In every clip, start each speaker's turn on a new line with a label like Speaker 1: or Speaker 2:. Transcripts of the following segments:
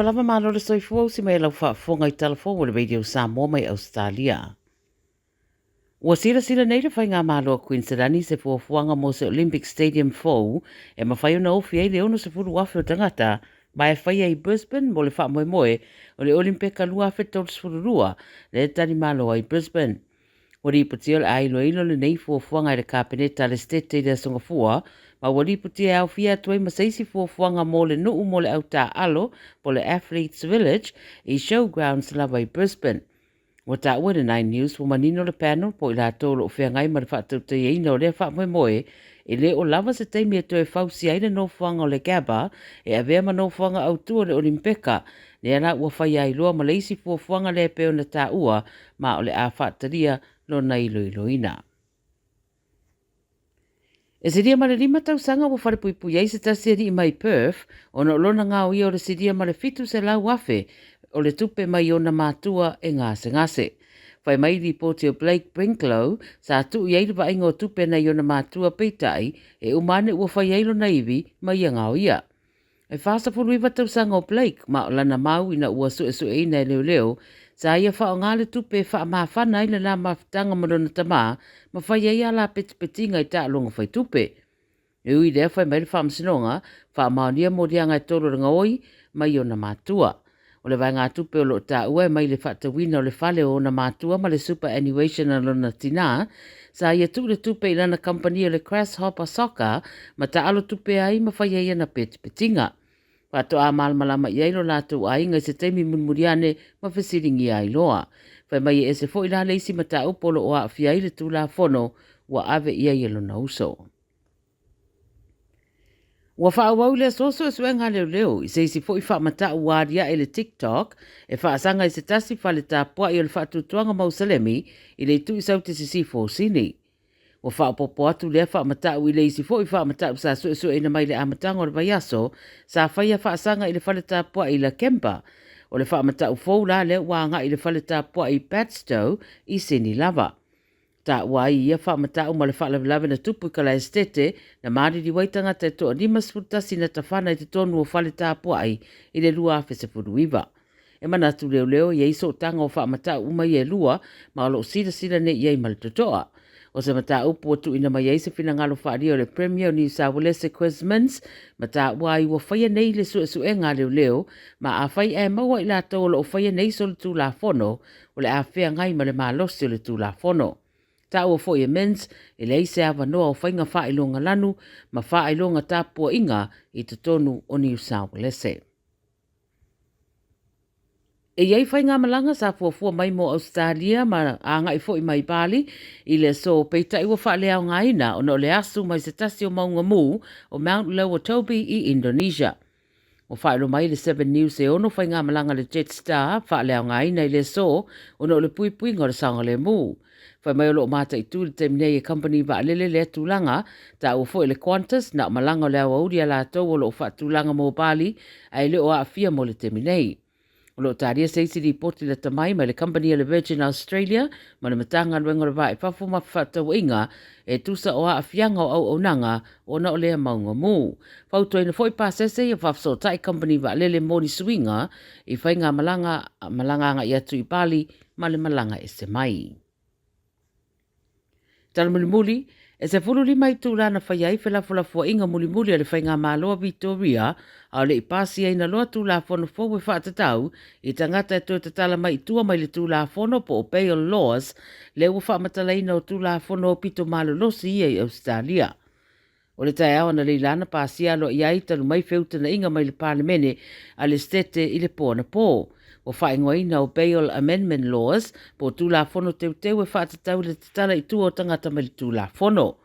Speaker 1: lava malo le soifua usi mai lau faafofoga i tala fou o le Radio Samoa mai Ausetalia. Ua silasila nei le Faigamalo a Queensland i se fuafuaga mo se Olympic Stadium fou e mafai ona ofi ai le 60,000 o tagata ma e faia i Brisbane mo le faamoemoe o le Olimpeka 2032 lea e talimalo ai Brisbane. Ua lipotia o le a iloilo lenei fuafuaga e le Kapeneta a le Setete i le Aso Gafua, ma ua lipotia e aofia atu ai ma se isi fuafuaga mo le nuu mo le au taaalo po o le Athletes Village i Showgrounds lava i Brisbane. Ua taua e le Nine News ua manino le panel po o i latou o lo o feagai ma le faatautaiaina o lea faamoemoe e le o lava se taimi e toe fausia ai le nofoaga o le Gabba e avea ma nofoaga autu o le Olimpeka, lea la ua faia ai loa ma le isi fuafuaga lea e pei ona taua ma o le a faatalia lona iloiloina. E silia ma le 5 tausaga ua falepuipui ai se tasi alii mai Perth ona o lona gaoia o le silia ma le 700,000 o le tupe mai ona matua e gasegase. Fai mai lipoti o Blake Brinklow sa tuu i ai le vaaiga o tupe nai ona matua peitai e uma ane ua fai ai lona ivi ma ia gaoia. E 49 tausaga o Blake ma o lana mau ina ua suesueina e leoleo, sa ia faaaoga le tupe e faamafana ai lana mafutaga ma lona tama ma fai ai ala petipetiga i taaloga faitupe. E ui i lea, fai mai le faamasinoga, faamaonia moliaga e tolu o le gaoi mai ona matua. O le vaegatupe o lo o taua e mai le faatauina o le fale o ona matua ma le superannuation a lona tinā, sa ia tuu le tupe i lana kamupani o le Grasshopper Soccer ma taalo tupe ai ma fai ai ana petipetiga. Faatoa malamalama i ai lo latou aiga i se taimi mulimuli ane ma fesiligia ai loa. Fai mai e ese foi la le isi mataupu o lo o aafia ai le Tulafono ua ave i ai e lona uso. Ua faaauau le aso suesuega a leoleo i se isi foi faamatau ua aliae le TikTok e faasaga i se tasi fale tapuai o le faatuatuaga Mausalemi i le itu i Saute Sisifo o Sini. Ua faaopoopo atu lea faamatau i le isi foi faamatau sa suesueina mai le amataga o le vaiaso sa faia faasaga i le fale tapuai i Lakemba. O le faamatau fou la lea ua agai i le fale tapuai i Padstow i Sini lava. Taua ai ia faamatau ma le faalavelave na tupu i Kalaesetete, na maliliu ai tagata e toa 51 na tafana i totonu o fale tapuai i le 2019. E manatu leoleo e i ai sootaga o faamatau uma ia e lua ma o lo o silasila nei i ai ma le totoa. O se mataupu ua tuuina mai ai se finagalo faaalia o le Premier o Niu Sauelese Chris Minns ma taua ai ua faia nei le suesuega a leoleo ma afai ae maua i latou o lo o faia nei solitulafono o le a feagai ma le malosi o le Tulafono. Taua foi e Minns, e leai se avanoa o faiga faailoga lanu ma faailoga tapuaiga i totonu o Niu Saolese. E i ai faigamalaga sa fuafua mai mo Ausetalia ma agai foi mai Bali i le aso, peitai ua faaleaogaina ona o le asu mai se tasi o mauga mu o Mount Lewotobi i Indonesia. Ua faailoa mai le Seven News e ono faigamalaga le Jetstar faaleaogaina i le aso ona o le puipuiga o le saogalemu. Fai mai o lo o mataitu i le taimi nei e kamupani vaalele lea tulaga, taua foi le Qantas na o malaga o le aoauli a latou o lo o faatulaga mo Bali ae le o aafia mo le taimi nei. O lo o talia se isi lipoti lata mai mai le kamupani a le Virgin Australia ma le Matagaluega o le Va i Fafo ma Fefaatauaiga e tusa o aafiaga o auaunaga ona o lea mauga mu. Fautuaina foi pasese ia faafesootai kamupani vaalele mo ni suiga i faigamalaga malaga agai atu i Bali ma le malaga ese mai. Tala mulimuli, e 15 itula na fai ai felafolafoaiga mulimuli a le Faigamalo a Vitoria a o le i pasiaina loa Tulafono fou e faatatau i tagata e toe tatala mai i tua mai le Tulafono po o Bail Laws lea ua faamatalaina o Tulafono aupito malolosi ia i Ausetalia. O le taeao analeila na pasia aloaia ai talu mai feutanaiga mai le Palemene a le Setete i le po anapo. Ua faaigoaina o Bail Amendment Laws po o Tulafono Teuteu e faatatau i le tatala i tua o tagata mai le Tulafono.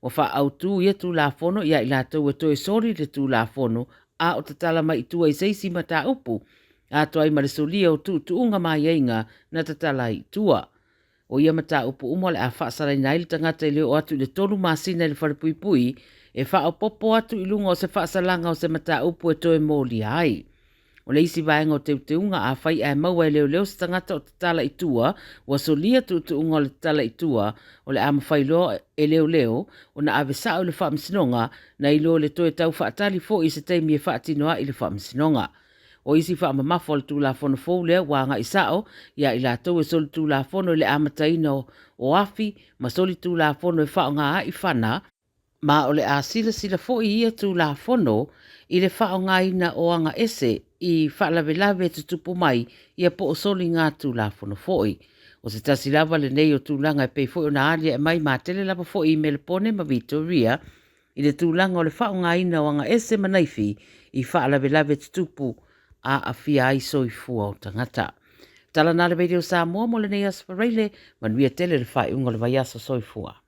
Speaker 1: Ua faaautu ia Tulafono ia i latou e toe soli le Tulafono a o tatala mai i tua i se isi mataupu, atoa ai ma le solia o tuutuuga ma aiaiga na tatala ai i tua. O ia mataupu uma o le a faasalaina ai le tagata i le oo atu i le 3 masina i le falepuipui e faaopoopo atu i luga o se faasalaga o se mataupu e toe molia ai. O le isi vaega o teuteuga, afai ae maua e leoleo se tagata o tatala i tua, ua solia tuutuuga o le tatala i tua, o le a mafai loa e leoleo ona ave sao i le faamasinoga, nai lo le toe tau faatali foi i se taimi e faatino ai le faamasinoga. O isi faamamafa o le Tulafono fou lea ua agai sao ia i latou e solitulafono i le amataina o afi ma solitulafono e faaaoga ai fana, ma o le a silasila foi ia Tulafono i le faaaogaina o aga ese i faalavelave e tutupu mai ia po o soligatulafono foi. O se tasi lava lenei o tulaga e pei foi ona aliae mai matele lava foi i Melepone ma Vitoria i le tulaga o le faaaogaina o aga ese ma naifi i faalavelave tutupu aafia ai soifua o tagata. Tala na le Radio Samoa mo lenei aso Faraile, manuia tele le faaiuga o le vaiaso soifua.